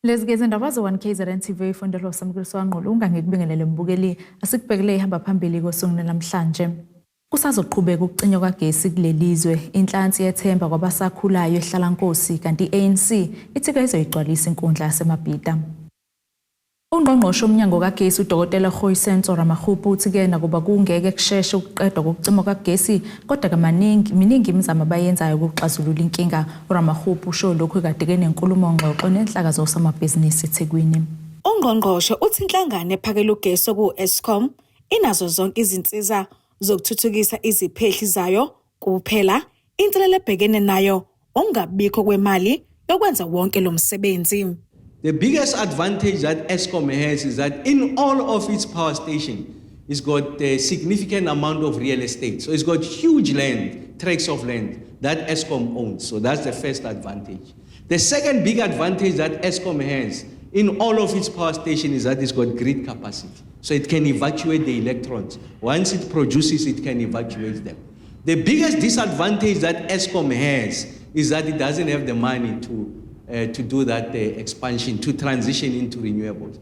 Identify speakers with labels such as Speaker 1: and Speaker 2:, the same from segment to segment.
Speaker 1: Lezi ke izindaba ze-1 KZN TV ifundelwa uSamukeliso Ngqulunga. Ngikubingelele mbukeli, asikubhekele ihamba phambili kosuku namhlanje. Kusazoqhubeka ukucinywa kagesi kuleli zwe, inhlansi yethemba kwabasakhulayo ehlala nkosi, kanti i-ANC ithi kayizoyigcwalisa inkundla yaseMabhida. Ungqongqoshe womnyango kagesi uDokotela Kgoisentso Ramokgopa uthi ke nakuba kungeke kusheshe ukuqedwa kokucima kagesi, kodwa ke maningi miningi imizamo abayenzayo ukuxazulula inkinga. URamokgopa usho lokhu kade ke nenkulumo ngxoxo nenhlaka zosomabhizinisi eThekwini.
Speaker 2: Ungqongqoshe uthi inhlangano ephakela ugesi oku-Eskom inazo zonke izinsiza zokuthuthukisa iziphehli zayo, kuphela inselelo ebhekene nayo ukungabikho kwemali yokwenza wonke lo msebenzi.
Speaker 3: The biggest advantage that Eskom has is that in all of its power stations, it's got a significant amount of real estate. So it's got huge land, tracts of land that Eskom owns. So that's the first advantage. The second big advantage that Eskom has in all of its power stations is that it's got grid capacity. So it can evacuate the electrons. Once it produces, it can evacuate them. The biggest disadvantage that Eskom has is that it doesn't have the money to do that expansion, to transition into renewables.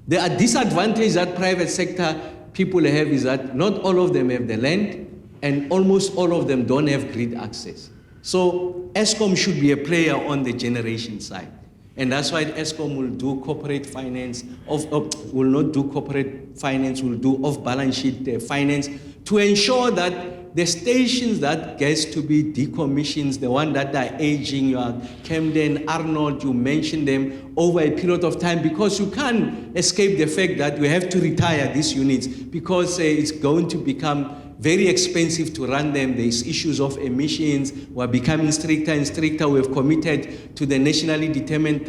Speaker 3: The disadvantage that private sector people have is that not all of them have the land and almost all of them don't have grid access. So Eskom should be a player on the generation side. And that's why Eskom will do corporate finance, will not do corporate finance, will do off-balance sheet finance to ensure that the stations that gets to be decommissioned, the one that are aging, you are Camden, Arnold, you mentioned them over a period of time, because you can't escape the fact that we have to retire these units because it's going to become very expensive to run them. There's issues of emissions. We're becoming stricter and stricter. We have committed to the nationally determined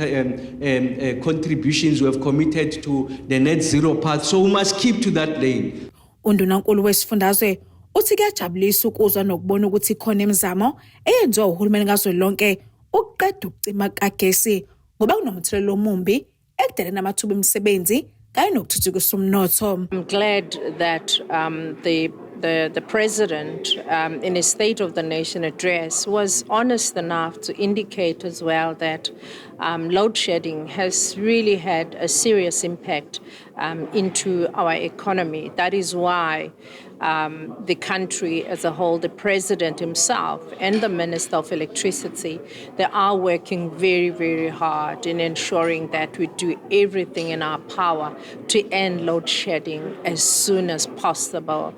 Speaker 3: contributions. We have committed to the net zero path. So we must keep to that lane.
Speaker 2: Undunankulu wesifundazwe uthi kuyajabulisa ukuzwa nokubona ukuthi ikhona imizamo eyenziwa uhulumeni kazwelonke ukuqeda ukucima kagesi, ngoba kunomthelela omumbi ekudaleni amathuba emisebenzi kanye nokuthuthukisa umnotho.
Speaker 4: I'm glad that the president, in his State of the Nation address, was honest enough to indicate as well that load shedding has really had a serious impact into our economy. That is why the country as a whole, the president himself and the Minister of Electricity, they are working very, very hard in ensuring that we do everything in our power to end load shedding as soon as possible.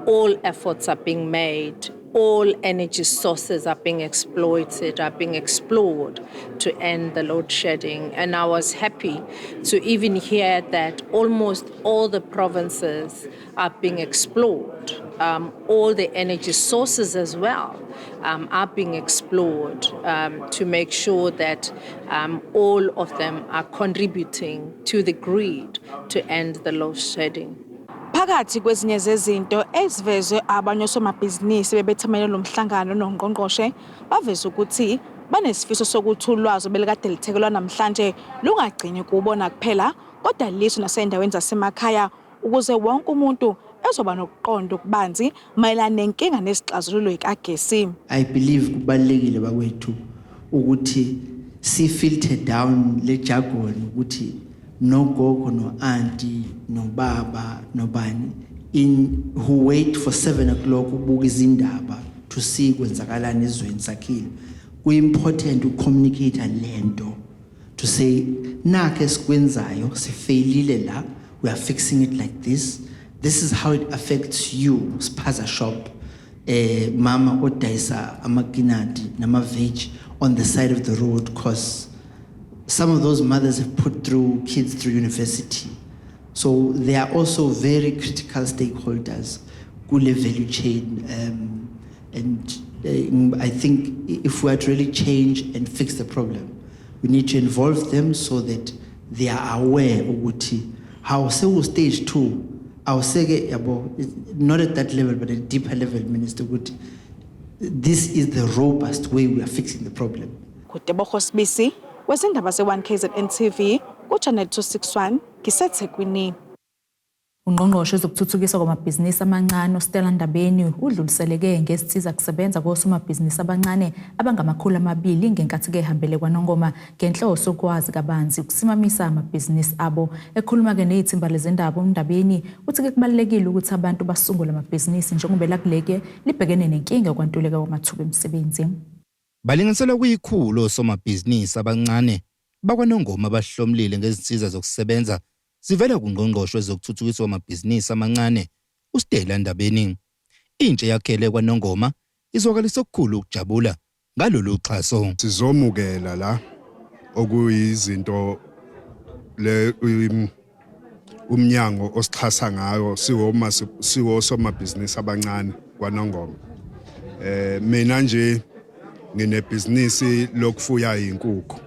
Speaker 4: All efforts are being made. All energy sources are being exploited, are being explored to end the load shedding. And I was happy to even hear that almost all the provinces are being explored. All the energy sources as well are being explored to make sure that all of them are contributing to the grid to end the load shedding.
Speaker 2: Phakathi kwezinye zezinto ezivezwe abanye osomabhizinisi bebethamele lo mhlangano nongqongqoshe, baveze ukuthi banesifiso sokuthi ulwazi belikade lithekelwa namhlanje lungagcini kubona kuphela, kodwa liswe nasey'ndaweni zasemakhaya ukuze wonke umuntu ezoba nokuqonda okubanzi mayelana nenkinga nezixazululo zikagesi.
Speaker 5: I believe kubalulekile bakwethu ukuthi si filter down le jargon, ukuthi nogogo no auntie nobaba nobani in who wait for 7 o'clock ubuka izindaba to see kwenzakalani ezweni sakhile. Ku-important ukucommunicate lento to say nakho esikwenzayo, sifailile la, we are fixing it like this, this is how it affects you, spaza shop, mama odayisa amakinati nama-veg on the side of the road, because some of those mothers have put through kids through university, so they are also very critical stakeholders kule value chain. And I think if we are to really change and fix the problem, we need to involve them so that they are aware ukuthi how sewu stage 2 awuseke yabo, not at that level but at a deeper level, Minister, ukuthi this is the robust way we are fixing the problem.
Speaker 2: KuTebogo Sibisi wezindaba ze-1 KZN TV ku-Channel 261 ngiseThekwini.
Speaker 1: Ungqongqoshe wezokuthuthukiswa kwamabhizinisi amancane uStella Ndabeni udluliseleke ngezinsiza kusebenza kosomabhizinisi abancane abangama-200 ngenkathi ke ehambele kwaNongoma ngenhloso yokwazi kabanzi ukusimamisa amabhizinisi abo. Ekhuluma-ke nethimba lezindaba, uNdabeni uthi-ke kubalulekile ukuthi abantu basungule amabhizinisi njengoba elakuleli libhekene nenkinga yokwantuleka kwamathuba emisebenzi.
Speaker 6: Balinganiselwa kuyikhulu osomabhizinisi abancane bakwaNongoma abahlomlile ngezinsiza zokusebenza zivela kuNgqongqoshe wezokuthuthukiswa kwamabhizinisi amancane uStella Ndabeni. Intsha yakhele kwaNongoma izwakalisa okukhulu ukujabula ngalolu xhaso.
Speaker 7: Sizomukela la okuyizinto le umnyango osixhasa ngayo siwoma siwo somabhizinisi abancane kwaNongoma. Mina nje nginebhizinisi lokufuya izinkukhu,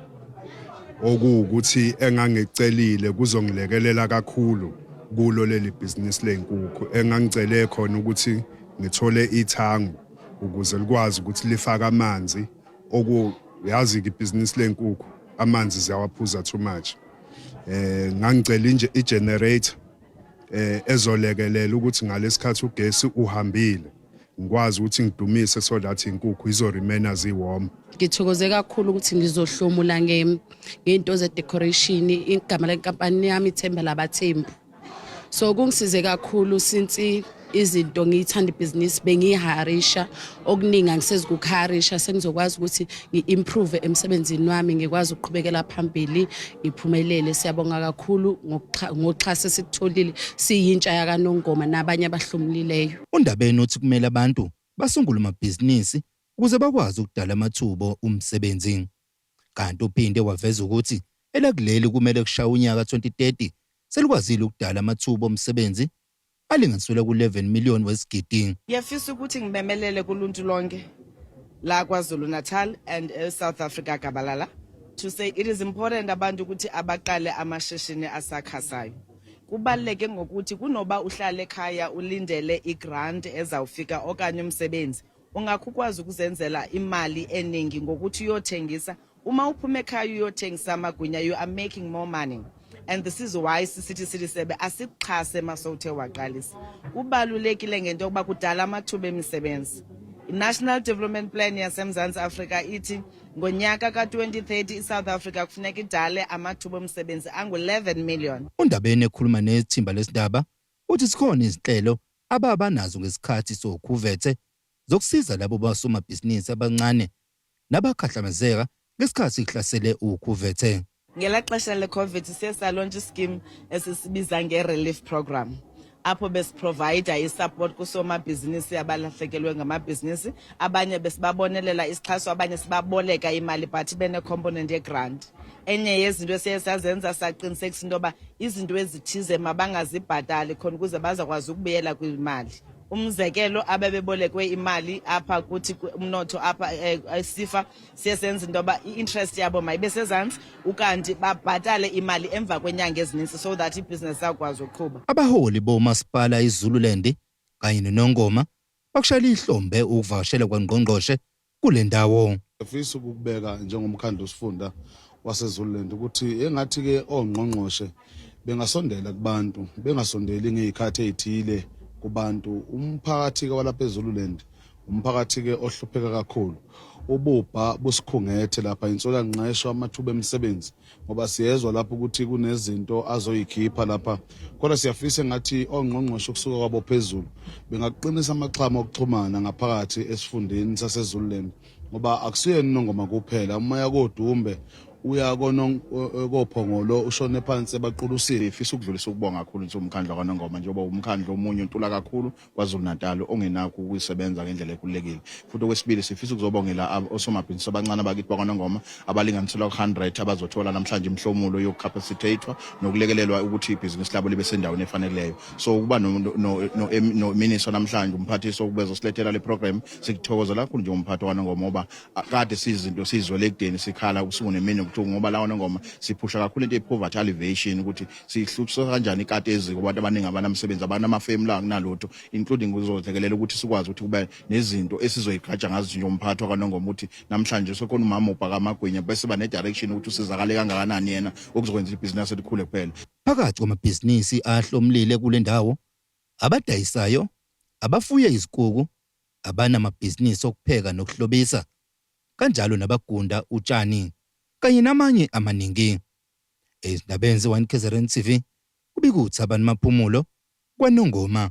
Speaker 7: okuwukuthi engangicelile kuzongilekelela kakhulu kulo leli bhizinisi lezinkukhu. Engangicele khona ukuthi ngithole ithango ukuze likwazi ukuthi lifake amanzi, oku yazi ke ibhizinisi lenkukhu amanzi ziyawaphuza too much. Ngangicela nje i-generator ezolekelela ukuthi ngalesikhathi ugesi uhambile ngikwazi ukuthi ngidumise so that inkukhu izoremaina ziwarm.
Speaker 8: Ngithokoze kakhulu ukuthi ngizohlomula ngento ze-decoration. Igama lenkampani yami Ithemba Labathembu. So kungisize kakhulu since izinto ngiyithanda ibhizinisi bengiyiharisha okuningi, angisezikuharisha, sengizokwazi ukuthi ngi-improve emsebenzini wami, ngikwazi ukuqhubekela phambili, ngiphumelele. Siyabonga kakhulu ngoxhaso esikutholile siyintsha yakaNongoma nabanye abahlomulileyo.
Speaker 6: UNdabeni uthi kumele abantu basungule amabhizinisi ukuze bakwazi ukudala amathuba omsebenzi. Kanti uphinde waveza ukuthi elakuleli kumele kushaya unyaka 2030 selikwazile ukudala amathuba omsebenzi alinganiselwa ku-11 million wesigidi.
Speaker 9: Ngiyafisa ukuthi ngimemelele kuluntu lonke la KwaZulu Natal and South Africa gabalala to say it is important abantu ukuthi abaqale amashishini asakhasayo. Kubaluleke ngokuthi kunoba uhlale ekhaya ulindele igrant ezawufika okanye umsebenzi, ungakho ukwazi ukuzenzela imali eningi ngokuthi uyothengisa. Uma uphuma ekhaya uyothengisa amagwinya, you are making more money, and this is why sisithi silisebe asikuxhase masowuthe waqalisa. Kubalulekile ngento yokuba kudala amathuba emisebenzi. I-National Development Plan yaseMzantsi Afrika ithi ngonyaka ka-2030 iSouth Africa kufuneka idale amathuba omsebenzi angu-11 million.
Speaker 6: UNdabeni ekhuluma nethimba lesindaba uthi sikhona izinhlelo ababanazo ngesikhathi sokhuvethe zokusiza labo basomabhizinisi abancane nabakhahlamezeka ngesikhathi kuhlasele ukhuvethe.
Speaker 9: Ngelaa xesha le-COVID siye salauncha ischeme esisibiza nge-relief program, apho besiprovida isupport kusomabhizinisi abalahlekelwe ngamabhizinisi. Abanye besibabonelela isixhaso, abanye sibaboleka imali but bene-component yegrant. Enye yezinto esiye sazenza, saqinisekisa into yoba izinto ezithize mabangazibhatali khona ukuze bazakwazi ukubuyela kwimali. Umzekelo, abebebolekwe imali apha kuthi umnotho apha eSEFA, siye senza into yoba i-interest yabo mayibe sezantsi, ukanti babhatale imali emva kwenyanga ezininzi so that ibhizinesi zakwazi uqhuba.
Speaker 6: Abaholi bomasipala iZululand kanye noNongoma bakushayela ihlombe ukuvakashela kwangqongqoshe kule ndawo.
Speaker 10: Ngifisa ukubeka njengomkhandlu wesifunda waseZululand ukuthi engathi-ke ongqongqoshe bengasondela kubantu, bengasondeli ngey'khathi ey'thile kubantu. Umphakathi-ke walapha eZululand umphakathi-ke ohlupheka kakhulu, ububha busikhungethe lapha, inswelangqesho, amathuba emisebenzi, ngoba siyezwa lapho ukuthi kunezinto azoyikhipha lapha, kodwa siyafisa engathi ongqongqoshe kusuka kwabo phezulu bengaqinisa amaxhama okuxhumana ngaphakathi esifundeni saseZululand, ngoba akusiyena uNongoma kuphela, uma uya koDumbe, uya koPhongolo, ushone phansi ebaqulusile.
Speaker 11: Ifisa ukudlulisa ukubonga kakhulu nje umkhandlu wakwaNongoma, njengoba umkhandlu omunye untula kakhulu KwaZulu Natal ongenakho ukuyisebenza ngendlela ekhululekile. Futhi okwesibili, sifisa ukuzobongela osomabhizinisi abancane abakithi bakwaNongoma abalinganiselwa ku-100 abazothola namhlanje imihlomulo yokucapacitatwa nokulekelelwa ukuthi ibhizinisi labo libe sendaweni efaneleyo. So ukuba no-minister namhlanje, umphathiswa, ukubezosilethela le program, sikuthokozela kakhulu njengomphathi wakwaNongoma, ngoba kade sizinto sizwele ekudeni sikhala usuku nemini. Nanokuthi ngoba la kwaNongoma siphusha kakhulu into ye-poverty alleviation, ukuthi sihluphisa kanjani ikati eziko, abantu abaningi abanamsebenzi, abanamafemu la kunalutho, including kuzolekelela ukuthi sikwazi ukuthi kube nezinto esizoyiqhaja ngazo njengomphakathi wakwaNongoma, ukuthi namhlanje sekhona umama ubhaka amagwinya bese ba ne-direction ukuthi usizakale kangakanani yena okuzokwenza ibhizinisi elikhule kuphela.
Speaker 6: Phakathi kwamabhizinisi ahlomulile kule ndawo, abadayisayo, abafuye izikuku, abanamabhizinisi okupheka nokuhlobisa, kanjalo nabagunda utshani kanye namanye amaningi. Ezindabeni ze-1 KZN TV, kubika uThabani Maphumulo, kwaNongoma.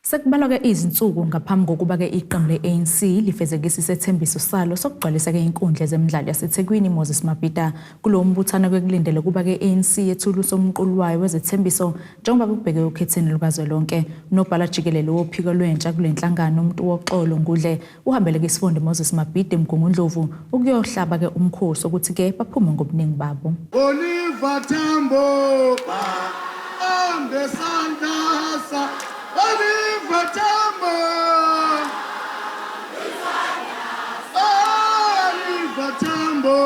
Speaker 1: Sekubalwa-ke izinsuku ngaphambi kokuba-ke iqembu le-ANC lifezekise isethembiso salo sokugcwalisa-ke inkundla yezemidlalo yaseThekwini Moses Mabhida. Kulowo mbuthano ke kulindele ukuba-ke i-ANC yethule usomqulu wayo wezethembiso njengoba kubheke okhethweni lukazwelonke. Unobhala jikelele wophiko lwentsha kule nhlangano uMntuwoxolo Ngudle uhambele-ke isifunda Moses Mabhida eMgungundlovu ukuyohlaba-ke umkhosi ukuthi-ke baphume ngobuningi babo.
Speaker 12: Oliver Tambo ambe sandasa Oliver Tambo Oliver Tambo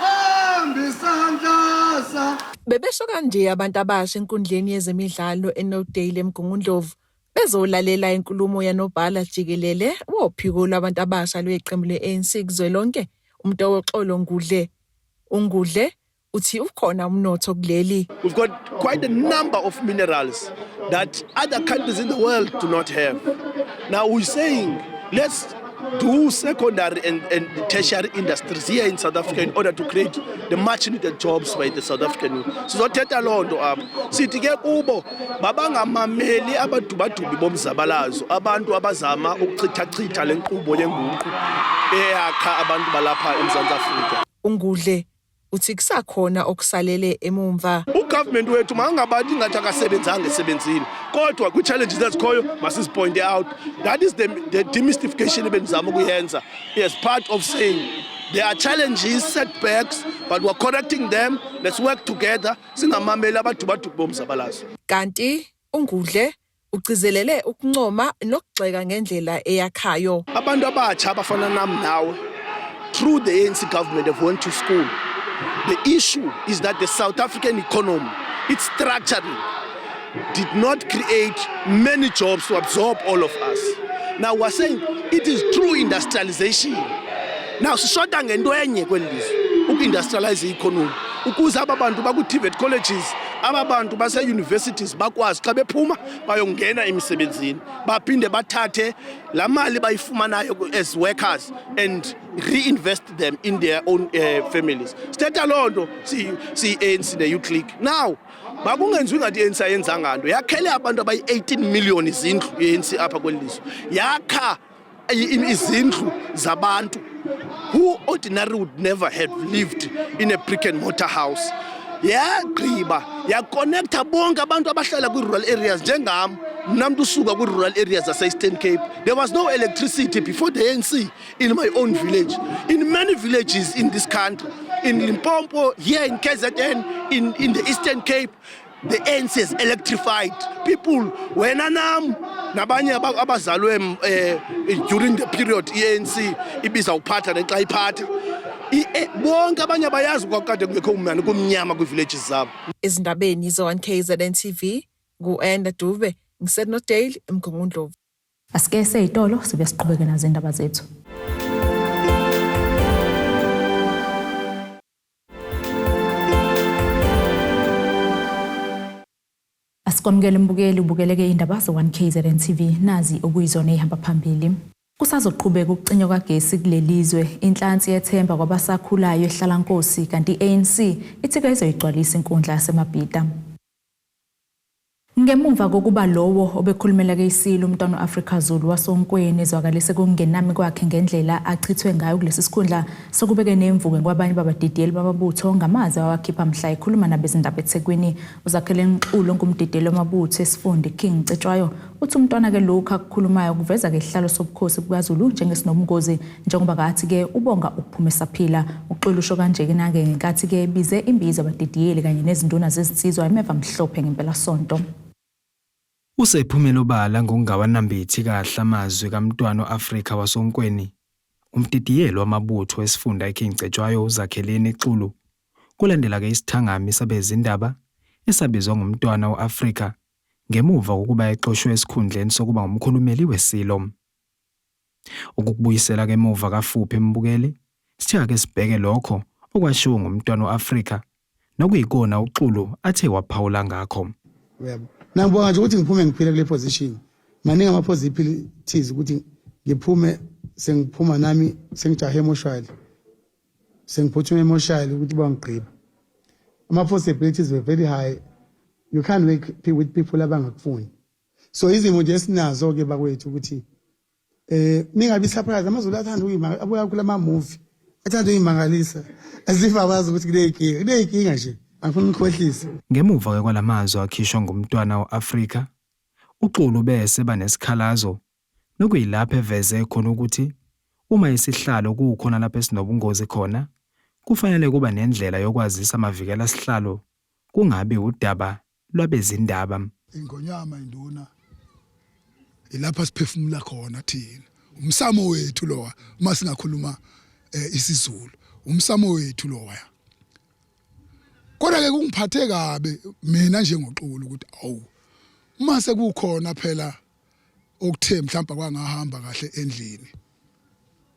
Speaker 12: ambe sandasa.
Speaker 13: Bebesho kanje abantu abasha enkundleni yezemidlalo eNorthdale eMgungundlovu bezolalela inkulumo yanobhala jikelele wophiko lwabantu abasha lweqembu le-ANC kuzwelonke uMntowoxolo Ngudle. UNgudle uthi ukhona umnotho kuleli.
Speaker 14: We've got quite a number of minerals that other countries in the world do not have. Now we're saying let's do secondary and tertiary industries here in South Africa in order to create the much needed jobs by the South African youth. Sizothetha loo nto apha. Sithi ke kubo mabangamameli abadubadubi bomzabalazo, abantu abazama ukuchithachitha le nkqubo yenguqu eyakha abantu balapha eMzantsi Afrika.
Speaker 13: UNgudle uthi kusakhona okusalele emumva.
Speaker 14: Ugovernment wethu makangabantu ingathi akasebenzanga esebenzile, kodwa kwii-challenges ezikhoyo masizipointe out. That is the demystification ebendizama ukuyenza as part of saying there are challenges, setbacks, but we're correcting them. Let's work together, singamameli abadubadubi bomzabalazo.
Speaker 13: Kanti uNgudle ugcizelele ukuncoma nokugxeka ngendlela eyakhayo.
Speaker 14: Abantu abatsha abafana nam nawe through the ANC government have went to school. The issue is that the South African economy, its structuring, did not create many jobs to absorb all of us. Now we're saying it is through industrialization. Now sishota ngento enye kweli lizwe, uku-industrialize i-economy ukuze aba bantu baku-TVET colleges, aba bantu base-universities bakwazi xa bephuma bayongena emisebenzini, baphinde bathathe laa mali bayifumanayo as workers and reinvest them in their own families. Sithetha loo nto siyi-ANC ne-Youth League. Now makungenziwa ingathi i-ANC ayenzanga nto. Yakhele abantu abayi-18 million izindlu i-ANC apha kweli lizwe, yakha izindlu zabantu who ordinarily would never have lived in a brick and mortar house. Yagqiba yaconnecta bonke abantu abahlala kwi-rural areas njengam mna, mntu usuka kwi-rural areas zase-Eastern Cape. There was no electricity before the ANC in my own village, in many villages in this country, in Limpopo, here in KZN, in the Eastern Cape. The ANC has electrified people. Wena nam nabanye abazalwe during the period i-ANC ibiza uphatha nexa iphatha, bonke abanye abayazi kwakade kungekho umnani kumnyama kwii-villages zabo.
Speaker 13: Ezindabeni ze-1 KZN TV, ngu-Enda Dube, ngiseNorthdale eMgungundlovu.
Speaker 1: Asike seyitolo sibe siqhubeke nazo indaba zethu. Asikwamukele mbukeli, ubukeleke indaba ze-1 KZN TV, nazi okuyizona ey'hamba phambili. Kusazoqhubeka ukucinywa kwagesi kuleli zwe, inhlansi yethemba kwabasakhulayo ehlalankosi, kanti i-ANC ithi izoyigcwalisa inkundla yaseMabhida. Ngemuva kokuba lowo obekhulumela-ke isilo uMntwana u-Afrika Zulu wasoNkweni ezwakalise kokungenami kwakhe ngendlela achithwe ngayo kulesi sikhundla, sokubeke nemvuke kwabanye babadidiyeli bamabutho ngamazwi awakhipha mhla ekhuluma nabezindaba eThekwini. Uzakhele Nxulo ngumdidiyeli wamabutho esifundi King Cetshwayo uthi umntwana-ke lokhu akukhulumayo kuveza-ke isihlalo sobukhosi bukaZulu njengesinobungozi, njengoba kathi-ke ubonga ukuphuma esaphila. Uxulu usho kanje-ke nange ngenkathi-ke bize imbizo abadidiyeli kanye nezinduna zezinsizwa emeva mhlophe ngempelasonto.
Speaker 15: Usephumela obala ngokungawanambithi kahle amazwi kaMntwana u-Afrika wasoNkweni. Umdidiyeli wamabutho esifunda iKing Cetshwayo uZakheleni Xulu kulandela-ke isithangami sabezindaba esabizwa nguMntwana u-Afrika ngemuva kokuba exoshwe esikhundleni sokuba ngumkhulumeli weSilo. Ukukubuyisela-ke emuva kafuphi mbukeli, sithe ake sibheke lokho okwashiwo nguMntwana u-Afrika nokuyikona uXulu athe waphawula ngakho.
Speaker 16: Uyabo. Nangibonga nje ukuthi ngiphume ngiphile kule position. Maningi ama possibilities ukuthi ngiphume sengiphuma nami sengijahe emoshwali. Sengiphuthuma emoshwali ukuthi bangigqiba. Ama possibilities were very high. You can't work with people abangakufuni. So izimo nje esinazo ke bakwethu ukuthi ningabi surprise amaZulu athanda ukuyimanga abuya kakhulu ama movie athanda ukuyimangalisa as if abazi ukuthi kuneyinkinga kuneyinkinga nje angifuni ukukhohlisa.
Speaker 15: Ngemuva ke kwalamazwi akhishwa nguMntwana u-Afrika, uXulu ube eseba nesikhalazo nokuyilapho eveze khona ukuthi uma isihlalo kukhona lapho esinobungozi khona, kufanele kuba nendlela yokwazisa amavikela sihlalo kungabi udaba lwabezindaba.
Speaker 17: Ingonyama induna ilapha siphefumula khona thina, umsamo wethu lowa uma singakhuluma isiZulu, umsamo wethu lowa. Kodwa ke kungiphathe kabi mina njengoXulu ukuthi awu, uma sekukhona phela okuthe mhlawumbe kwangahamba kahle endlini,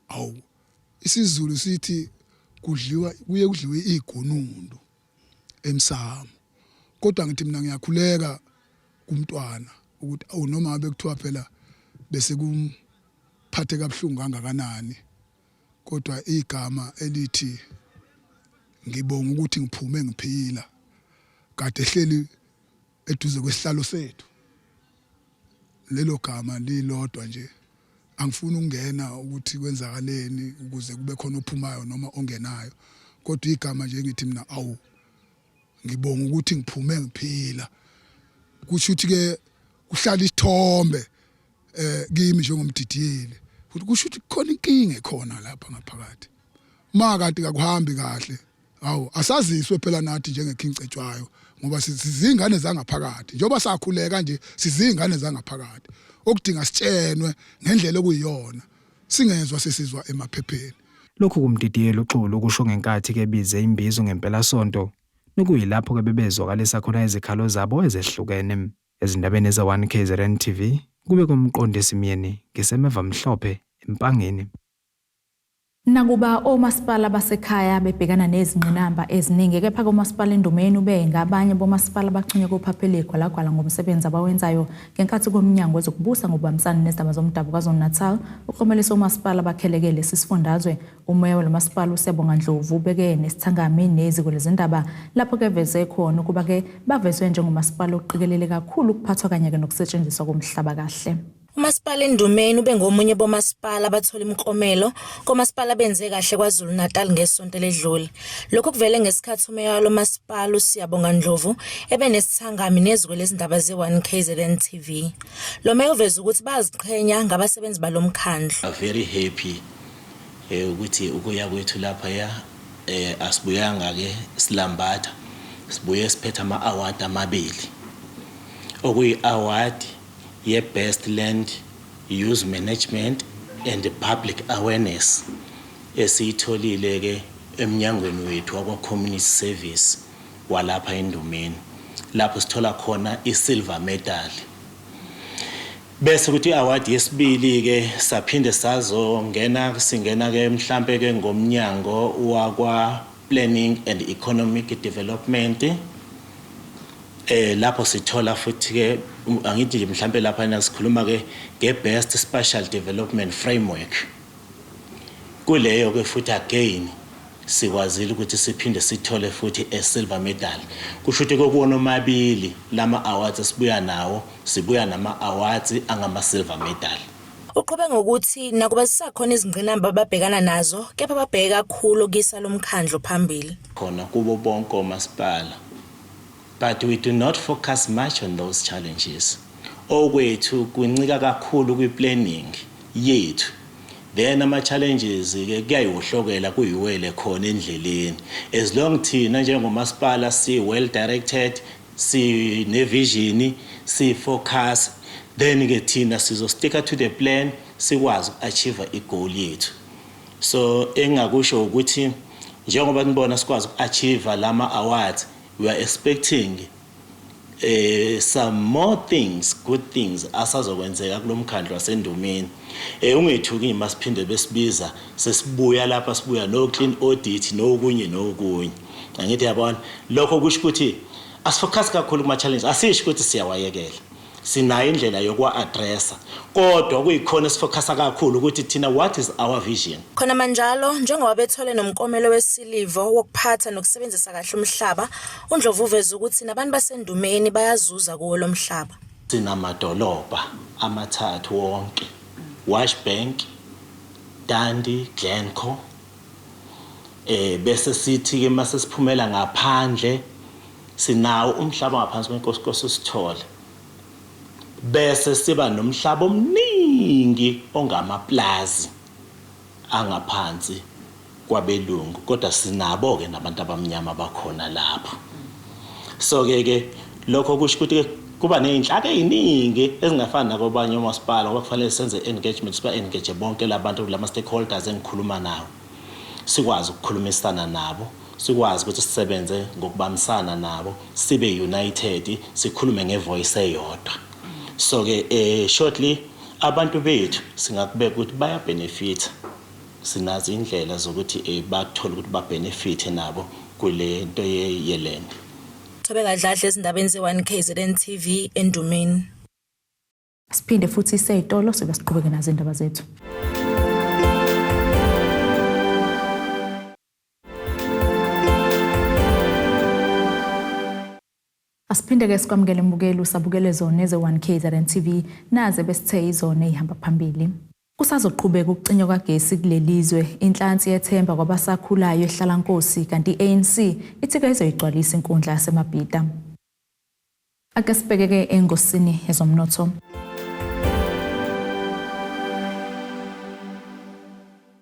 Speaker 17: awu, isiZulu sithi kudliwa kuye kudliwe igunundu emsamo. Kodwa ngithi mina ngiyakhuleka kumntwana ukuthi awu, noma ngabe kuthiwa phela bese kumphathe kabuhlungu kangakanani, kodwa igama elithi ngibonga ukuthi ngiphume ngiphila kade ehleli eduze kwesihlalo sethu, lelo gama lilodwa nje, angifuni ukungena ukuthi kwenzakaleni ukuze kube khona ophumayo noma ongenayo, kodwa igama nje ngithi mina awu, ngibonga ukuthi ngiphume ngiphila, kusho ukuthi ke kuhlala isithombe kimi njengomdidiyeli futhi kusho ukuthi kukhona inkinga ekhona lapha ngaphakathi. Ma kanti kakuhambi kahle, awu, asaziswe phela nathi njengeKing Cetshwayo, ngoba sizingane zangaphakathi, njengoba sakhuleka nje sizingane zangaphakathi, okudinga sitshenwe ngendlela okuyiyona, singezwa sesizwa emaphepheni.
Speaker 15: Lokhu kumdidiyeli uXulu kusho ngenkathi ke bize imbizo ngempelasonto nokuyilapho ke bebezwakalisa khona izikhalo zabo ezehlukene. Ezindabeni eza-1 KZN TV kube komqondisi Myeni ngisemeva mhlophe eMpangeni.
Speaker 1: Nakuba omasipala basekhaya bebhekana nezingqinamba eziningi, kepha komasipala eNdumeni ube ngabanye bomasipala abachunywe kuphaphela igwalagwala ngomsebenzi abawenzayo ngenkathi komnyango wezokubusa ngokubambisana nezindaba zomdabu KwaZulu-Natal uklomelisa omasipala abakheleke lesi sifundazwe. Umeya walo masipala uSiyabonga Ndlovu ubeke nesithangami neziko lezindaba lapho ke veze khona ukuba ke bavezwe njengomasipala oqikelele kakhulu ukuphathwa kanye ke nokusetshenziswa komhlaba kahle.
Speaker 18: Umasipala eNdumeni ube ngomunye bomasipala abathola imiklomelo komasipala benze kahle KwaZulu Natal ngesonto eledlule. Lokhu kuvele ngesikhathi umeya walo masipala uSiyabonga Ndlovu ebenesithangami neziko lezindaba ze-1 KZN TV. Lo meya uveze ukuthi bayaziqhenya ngabasebenzi balomkhandlu.
Speaker 19: Are very happy ukuthi ukuya kwethu lapha ya asibuyanga ke silambatha, sibuye siphethe ama award amabili, okuyi award ye Best Land Use Management and Public Awareness esiyitholile ke eminyangweni wethu wakwa Community Service walapha eNdumeni, lapho sithola khona i-silver medal. Bese kuthi i-award yesibili ke saphinde sazongena singena ke mhlambe ke ngomnyango wakwa Planning and Economic Development, lapho sithola futhi ke angithi nje mhlambe lapha sikhuluma ke nge-best spatial development framework. Kuleyo ke futhi again sikwazile ukuthi siphinde sithole futhi a silver medal. Kusho ukuthi kokuwona omabili lama awards esibuya nawo, sibuya nama awards angama silver medal.
Speaker 18: Uqhube ngokuthi nakuba zisakhona izingqinamba ababhekana nazo, kepha babheke kakhulu ukuyisa lo mkhandlu phambili.
Speaker 19: Khona kubo bonke omasipala, but we do not focus much on those challenges. Okwethu kuncika kakhulu kwi-planning yethu, then ama-challenges ke kuyayiwohlokela kuyiwele khona endleleni, as long thina njengomasipala si-well directed, sine-vision, si-focus, then ke thina sizosticka to the plan, sikwazi uku-achieve i-goal yethu. So engingakusho ukuthi njengoba nibona sikwazi uku-achieve lama awards, we are expecting some more things, good things asazokwenzeka kulomkhandlu waseNdumeni. Ungethuki masiphinde besibiza sesibuya lapha, sibuya no clean audit nokunye nokunye. Angithi yabona, lokho kusho ukuthi asifocus kakhulu kuma challenges, asisho ukuthi siyawayekela, sinayo indlela yokwa-addressa, kodwa kuyikhona esifocusa kakhulu ukuthi thina what is our vision.
Speaker 18: Khona manjalo, njengoba bethole nomklomelo wesiliva wokuphatha nokusebenzisa kahle umhlaba, uNdlovu uveze ukuthi nabantu baseNdumeni bayazuza kuwo lo mhlaba.
Speaker 19: Sinamadolobha amathathu wonke, Washbank, Dundee, Glencoe. Bese sithi ke mase siphumela ngaphandle sinawo umhlaba ngaphansi kwenkosi Nkosi Sithole, bese siba nomhlaba omningi ongamaplazi angaphansi kwabelungu, kodwa sinabo ke nabantu abamnyama bakhona lapho. So ke lokho kusho ukuthi kuba nezinhlaka eziningi ezingafani nakwabanye omasipala, ngoba kufanele senze engagement, siba engage bonke labantu, lama stakeholders engikhuluma nawo, sikwazi ukukhulumisana nabo, sikwazi ukuthi sisebenze ngokubambisana nabo, sibe united, sikhulume ngevoice eyodwa. So ke shortly abantu bethu singakubeka ukuthi baya benefit, sinazo indlela zokuthi bakuthole ukuthi ba benefit nabo kule nto yeland.
Speaker 18: Thobeka Dladla ezindabeni ze-1 KZN TV eNdumeni.
Speaker 1: Siphinde futhi seyitolo sibe siqhubeke nazo indaba zethu. Asiphinde ke sikwamukele mbukeli usabukele zona eze-1 KZN TV, naze besithe izona ezihamba phambili. Kusazoqhubeka ukucinywa kwagesi kulelizwe, inhlansi yethemba kwabasakhulayo ehlala Nkosi, kanti i-ANC ithi ke izoyigcwalisa inkundla yaseMabhida. Ake sibheke engosini yezomnotho.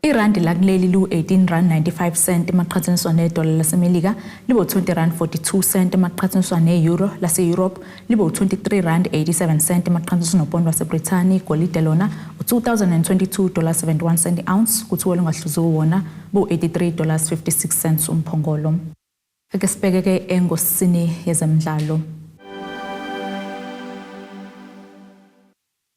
Speaker 1: Irandi lakuleli lu-18 rand 95 cent emaqhathaniswa nedola laseMelika, libo 20 rand 42 cent emaqhathaniswa ne-euro lase-Europe, libo 23 rand 87 cent emaqhathaniswa nopondo waseBrithani. Igolide lona u-2022 dollars 71 cent ounce, kuthiwa lungahluziwe wona bu-83 dollars 56 cents umphongolo. Ake sibheke engosini yezemidlalo.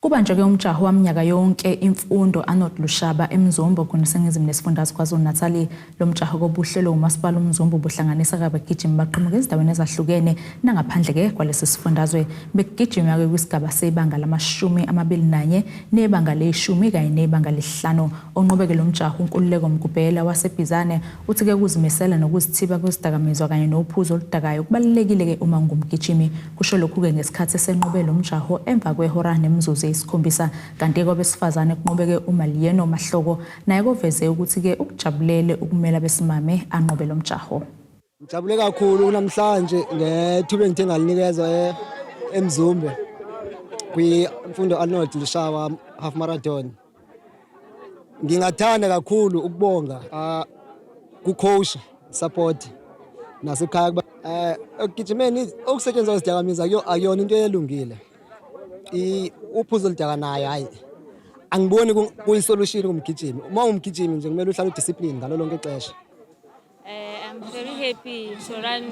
Speaker 1: Kubanjwe-ke umjaho waminyaka yonke imfundo Arnold Lushaba eMzumbe kuneseningizimu nesifundazwe KwaZulu-Natal. Lo mjaho kobuhlelo umasipala uMzumbe ubuhlanganisa abagijimi baqhamuka ezindaweni ezahlukene nangaphandle-ke kwalesi sifundazwe. Bekugijima-ke kwisigaba sebanga lama-21 nebanga le-10 kanye nebanga le-5. Onqobeke lo mjaho uNkululeko Mgubhela waseBhizane uthi-ke ukuzimisela nokuzithiba kwezidakamizwa kanye nophuzo oludakayo kubalulekile-ke uma ungumgijimi. Kusho lokhu-ke ngesikhathi esenqobe lo mjaho emva kwehora nemizuzu eyisikhombisa. Kanti kwabesifazane kunqobeke uMalieno Mahloko, naye koveze ukuthi-ke ukujabulele ukumela besimame anqobe lo mjaho.
Speaker 20: Ngijabule kakhulu namhlanje ngethuba engithe ngalinikezwa eMzumbe kwi-Mfundo Arnold Lushaba Half Marathon. Ngingathanda kakhulu ukubonga ku-coach support nasekhaya ekugijimeni. Okusetshenziswa izidakamizwa akuyona into elungile. Uphuzo oludakanayo hayi, angiboni kuyi-solution kumgijimi. Uma ungumgijimi nje kumele uhlale udiscipline ngalo lonke ixesha.
Speaker 21: I'm very happy to run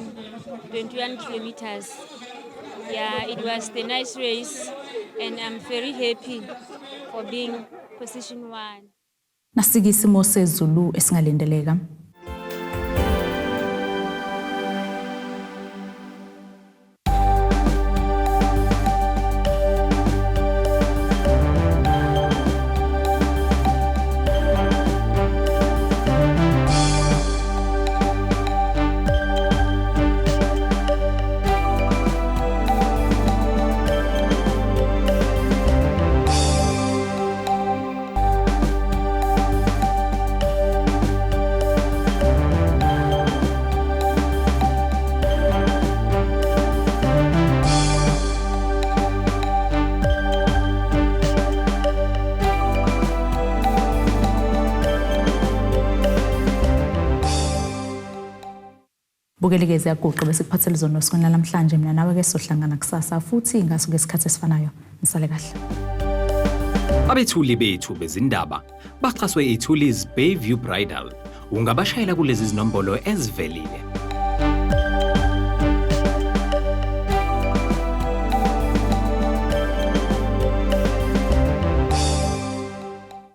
Speaker 21: 21 kilometers. Yeah, it was the nice race and I'm very happy for being position 1.
Speaker 1: Nasike isimo sezulu esingalindeleka. Bukelike ziyaguqa bese kuphathele zona osukwini namhlanje. Mina nawe ke sohlangana kusasa futhi ngaso ngesikhathi esifanayo. Nisale kahle.
Speaker 3: Abethuli bethu bezindaba baxhaswe iThulis Bayview Bridal. Ungabashayela kulezi zinombolo ezivelile.